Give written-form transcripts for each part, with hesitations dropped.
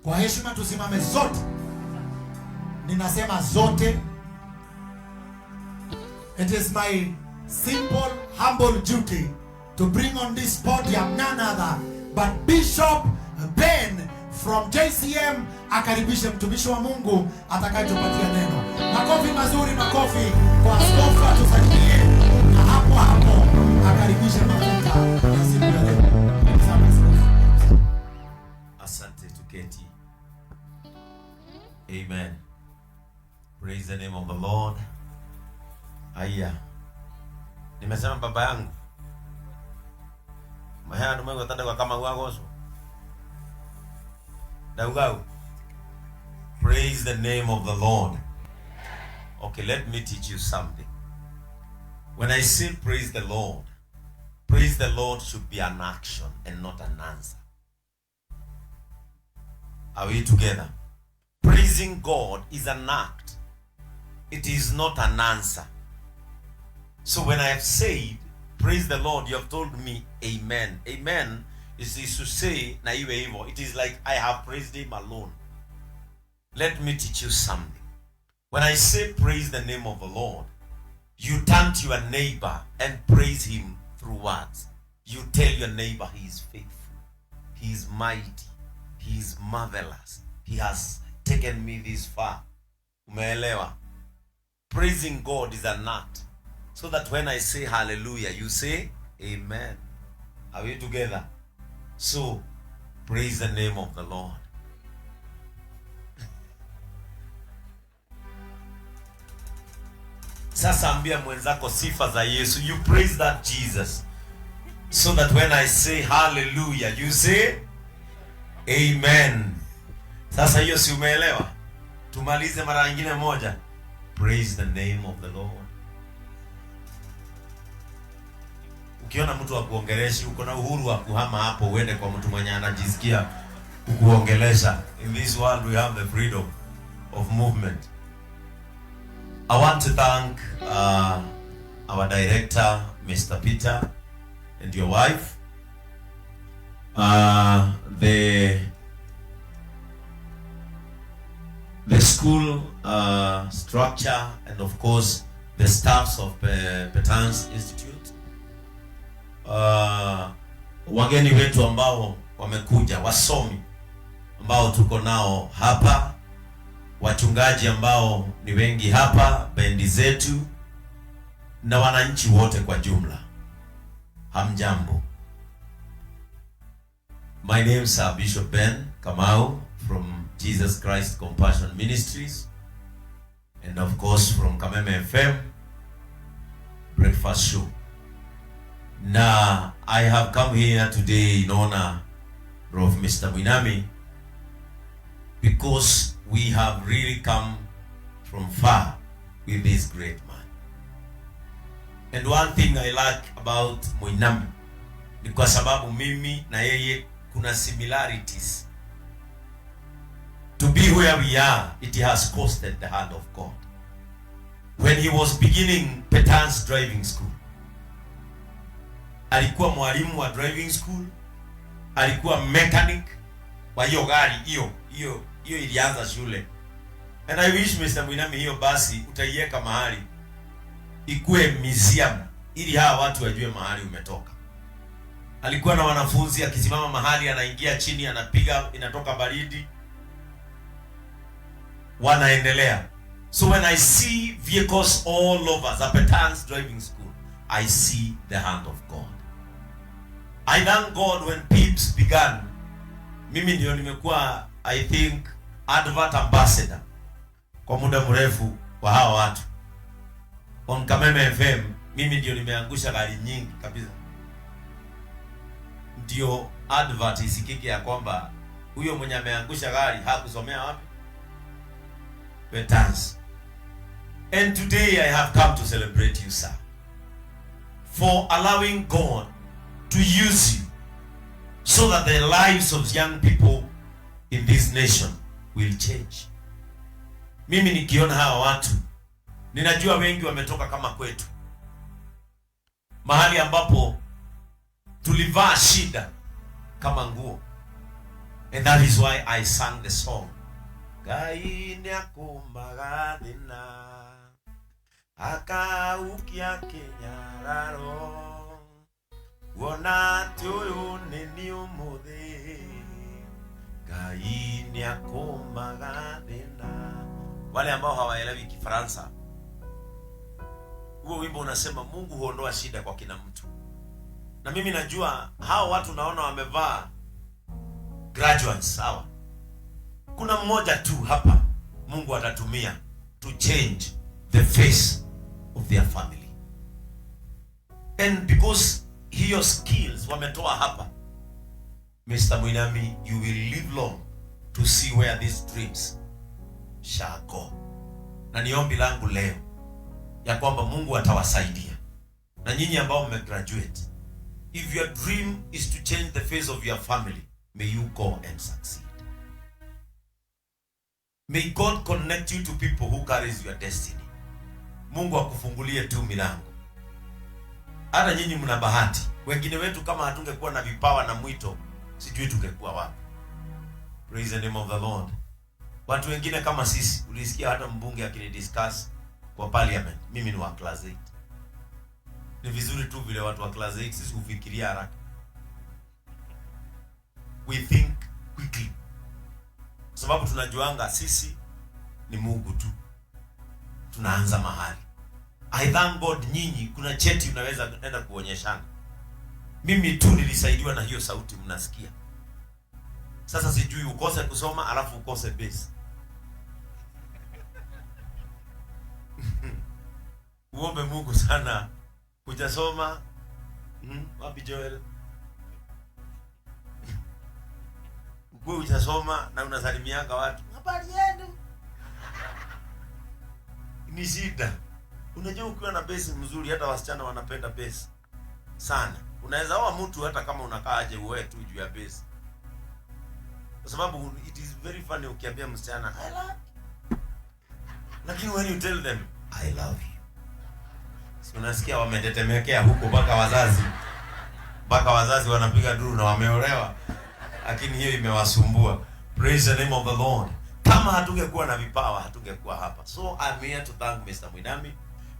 Kwa heshima tusimame zote. Ninasema zote. It is my simple, humble duty to bring on this podium none other but Bishop Ben from JCM akaribishe mtumishi wa Mungu atakayetupatia neno. Makofi mazuri, makofi kwa askofu atusaidie, na hapo hapo akaribishe mafuta ya siku ya leo. Sana askofu. Asante, tuketi. Amen. Praise the name of the Lord. Aya. Nimesema baba yangu. Mahaya numego tanda kama gwagoso. Daugau. Praise the name of the Lord. Okay, let me teach you something. When I say praise the Lord, praise the Lord should be an action and not an answer. Are we together? Praising God is an act. It is not an answer. So when I have said, "Praise the Lord," you have told me, "Amen." Amen is to say, na iwe hivyo. It is like I have praised him alone. Let me teach you something. When I say praise the name of the Lord, you turn to your neighbor and praise him through words. You tell your neighbor he is faithful, he is mighty, he is marvelous, he has taken me this far. Umeelewa? Praising God is an act. So that when I say hallelujah, you say amen. Are we together? So, praise the name of the Lord. Sasa ambia mwenzako sifa za Yesu. You praise that Jesus. So that when I say hallelujah, you say amen. Sasa hiyo si umeelewa? Tumalize mara nyingine moja. Praise the name of the Lord. Ukiona mtu akuongeleshi, uko na uhuru wa kuhama hapo uende kwa mtu mwenye anajisikia kukuongelesha. In this world we have the freedom of movement. I want to thank our director, Mr. Peter, and your wife. The school structure and of course the staffs of Petans Institute. Wageni wetu ambao wamekuja, wasomi ambao tuko nao hapa, wachungaji ambao ni wengi hapa, bendi zetu na wananchi wote kwa jumla. Hamjambo. My name is Bishop Ben Kamau from Jesus Christ Compassion Ministries and of course from Kameme FM Breakfast Show. Na I have come here today in honor of Mr. Muinami because we have really come from far with this great man. And one thing I like about Muinami ni kwa sababu mimi na yeye kuna similarities. To be where we are, it has costed the hand of God. When he was beginning Petans Driving School, alikuwa mwalimu wa driving school, alikuwa mechanic wa hiyo gari hiyo hiyo hiyo ilianza shule. And I wish, Mr. Muinami, hiyo basi utaiweka mahali ikuwe museum ili hawa watu wajue mahali umetoka. Alikuwa na wanafunzi, akisimama mahali anaingia chini, anapiga, inatoka baridi, wanaendelea. So when I see vehicles all over the Petans Driving School, I see the hand of God. I thank God when PIPS began. Mimi ndio nimekuwa, I think, advert ambassador kwa muda mrefu wa hawa watu. On Kameme FM mimi ndio nimeangusha gari nyingi kabisa. Ndio advert isikike ya kwamba huyo mwenye ameangusha gari hakusomea wapi? Petans. And today I have come to celebrate you, sir, for allowing God to use you so that the lives of young people in this nation will change. Mimi nikiona hawa watu, ninajua wengi wametoka kama kwetu, mahali ambapo tulivaa shida kama nguo. And that is why I sang the song. Ngai nĩakũmaga thĩna akaukia kĩnyararo kuona atĩ ũyũ nĩ niĩ ũmũthĩ Ngai nĩakũmaga thĩna. Wale ambao hawaelewi Kifaransa, huo wimbo unasema Mungu huondoa shida kwa kila mtu. Na mimi najua hao watu naona wamevaa graduates sawa. Kuna mmoja tu hapa Mungu atatumia to change the face of their family. And because hiyo skills wametoa hapa, Mr. Muinami, you will live long to see where these dreams shall go. Na ni ombi langu leo ya kwamba Mungu atawasaidia. Na nyinyi ambao mmegraduate, if your dream is to change the face of your family, may you go and succeed. May God connect you to people who carries your destiny. Mungu akufungulie tu milango. Hata nyinyi mna bahati. Wengine wetu kama hatungekuwa na vipawa na mwito, sijui tungekuwa wapi. Praise the name of the Lord. Watu wengine kama sisi, ulisikia hata mbunge akinidiscuss kwa parliament, mimi ni wa class 8. Ni vizuri tu vile watu wa class 8 sisi hufikiria haraka. We think quickly. Kwa sababu tunajuanga sisi ni Mungu tu. Tunaanza mahali. I thank God nyinyi kuna cheti unaweza enda kuonyeshana. Mimi tu nilisaidiwa na hiyo sauti mnasikia. Sasa sijui ukose kusoma alafu ukose base. Uombe Mungu sana. Hujasoma? Wapi Joel? Ukuwe hujasoma na unasalimianga watu. Habari yenu? Ni shida. Unajua ukiwa na base mzuri hata wasichana wanapenda base sana. Unaweza oa mtu hata kama unakaa aje uoe tu juu ya base. Kwa sababu it is very funny ukiambia msichana I love you. Lakini when you tell them I love you, si unasikia wametetemekea huko mpaka wazazi. Mpaka wazazi wanapiga duru na wameolewa. Lakini hiyo imewasumbua. Praise the name of the Lord. Kama hatungekuwa na vipawa hatungekuwa hapa. So I'm here to thank Mr. Muinami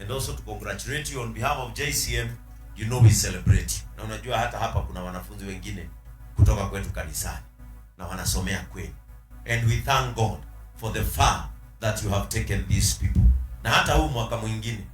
and also to congratulate you on behalf of JCM. You know we celebrate you. Na unajua hata hapa kuna wanafunzi wengine kutoka kwetu kanisani na wanasomea kwenu. And we thank God for the far that you have taken these people. Na hata huu mwaka mwingine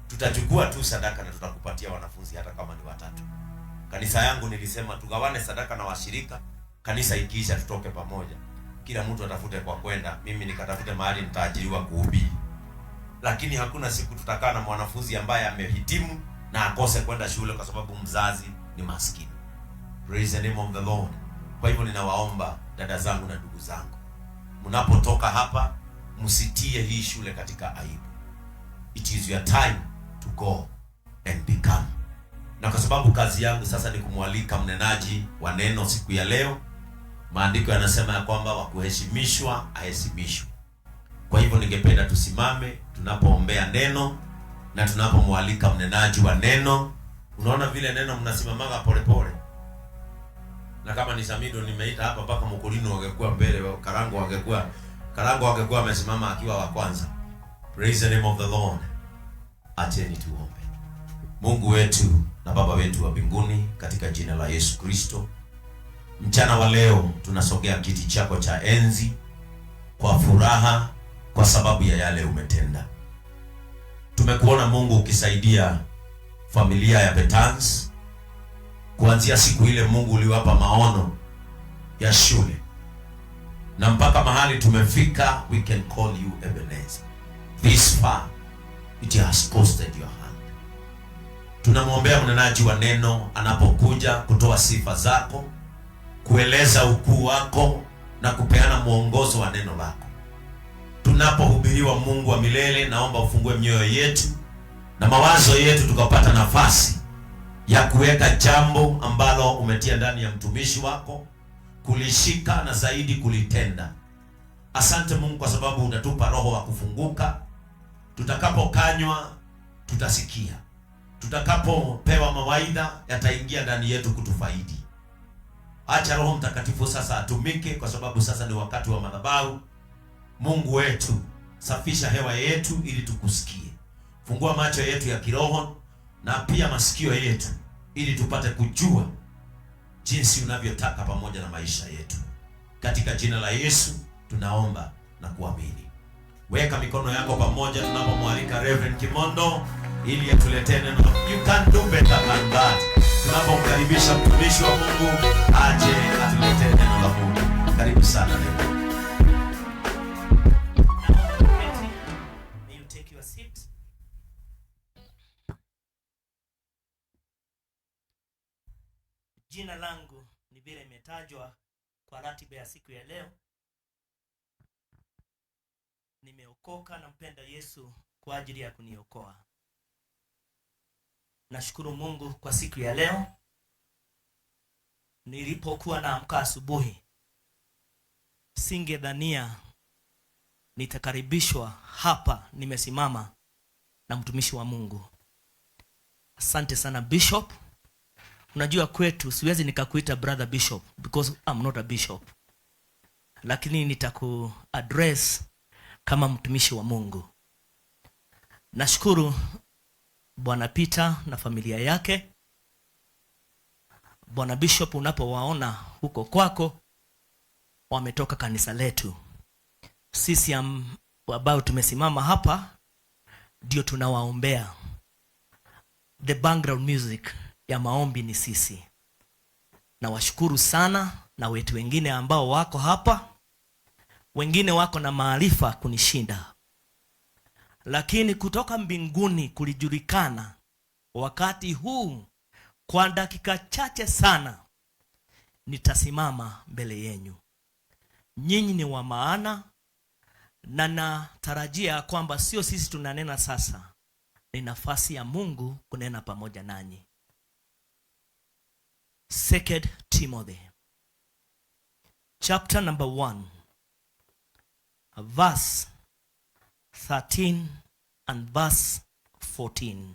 tutachukua tu sadaka na tutakupatia wanafunzi hata kama ni watatu. Kanisa yangu nilisema tugawane sadaka na washirika, kanisa ikiisha tutoke pamoja. Kila mtu atafute kwa kwenda, mimi nikatafute mahali nitaajiriwa kuhubiri. Lakini hakuna siku tutakaa na mwanafunzi ambaye amehitimu na akose kwenda shule kwa sababu mzazi ni maskini. Praise the name of the Lord. Kwa hivyo ninawaomba dada zangu na ndugu zangu, mnapotoka hapa msitie hii shule katika aibu. It is your time to go and become. Na kwa sababu kazi yangu sasa ni kumwalika mnenaji wa neno siku ya leo, maandiko yanasema ya kwamba wa kuheshimishwa aheshimishwe. Kwa hivyo ningependa tusimame tunapoombea neno na tunapomwalika mnenaji wa neno. Unaona vile neno mnasimamaga polepole. Na kama ni Samido nimeita hapa mpaka Mkulino wangekuwa mbele, Karango angekuwa amesimama akiwa wa kwanza. Praise the name of the Lord. Acheni tuombe. Mungu wetu na Baba wetu wa mbinguni, katika jina la Yesu Kristo, mchana wa leo tunasogea kiti chako cha enzi kwa furaha kwa sababu ya yale umetenda. Tumekuona Mungu ukisaidia familia ya Betans kuanzia siku ile Mungu uliwapa maono ya shule na mpaka mahali tumefika. We can call you Ebenezer. This far it has costed your hand. Tunamwombea mnenaji wa neno anapokuja kutoa sifa zako, kueleza ukuu wako na kupeana mwongozo wa neno lako. Tunapohubiriwa Mungu wa milele, naomba ufungue mioyo yetu na mawazo yetu, tukapata nafasi ya kuweka jambo ambalo umetia ndani ya mtumishi wako, kulishika na zaidi kulitenda. Asante Mungu kwa sababu unatupa roho wa kufunguka. Tutakapokanywa tutasikia, tutakapopewa mawaidha yataingia ndani yetu kutufaidi. Acha Roho Mtakatifu sasa atumike, kwa sababu sasa ni wakati wa madhabahu. Mungu wetu, safisha hewa yetu ili tukusikie. Fungua macho yetu ya kiroho na pia masikio yetu ili tupate kujua jinsi unavyotaka pamoja na maisha yetu. Katika jina la Yesu tunaomba na kuamini. Weka mikono yako pamoja tunapomwalika Reverend Kimondo ili atuletee neno. You can do better than that. Tunapomkaribisha mtumishi wa Mungu aje atuletee neno la Mungu. Karibu sana, Reverend. Naomba uketi. May you take your seat. Jina langu ni vile imetajwa kwa ratiba ya siku ya leo. Nimeokoka, nampenda Yesu kwa ajili ya kuniokoa. Nashukuru Mungu kwa siku ya leo. Nilipokuwa naamka asubuhi, singedhania nitakaribishwa hapa nimesimama na mtumishi wa Mungu. Asante sana, Bishop. Unajua kwetu siwezi nikakuita brother bishop because I'm not a bishop, lakini nitaku address kama mtumishi wa Mungu. Nashukuru Bwana Peter na familia yake. Bwana Bishop, unapowaona huko kwako, wametoka kanisa letu. Sisi ambao tumesimama hapa ndio tunawaombea. The background music ya maombi ni sisi. Nawashukuru sana na wetu wengine ambao wako hapa, wengine wako na maarifa kunishinda, lakini kutoka mbinguni kulijulikana wakati huu kwa dakika chache sana nitasimama mbele yenyu. Nyinyi ni wa maana, na natarajia kwamba sio sisi tunanena sasa, ni nafasi ya Mungu kunena pamoja nanyi. Second Timothy chapter number 1, verse 13 and verse 14.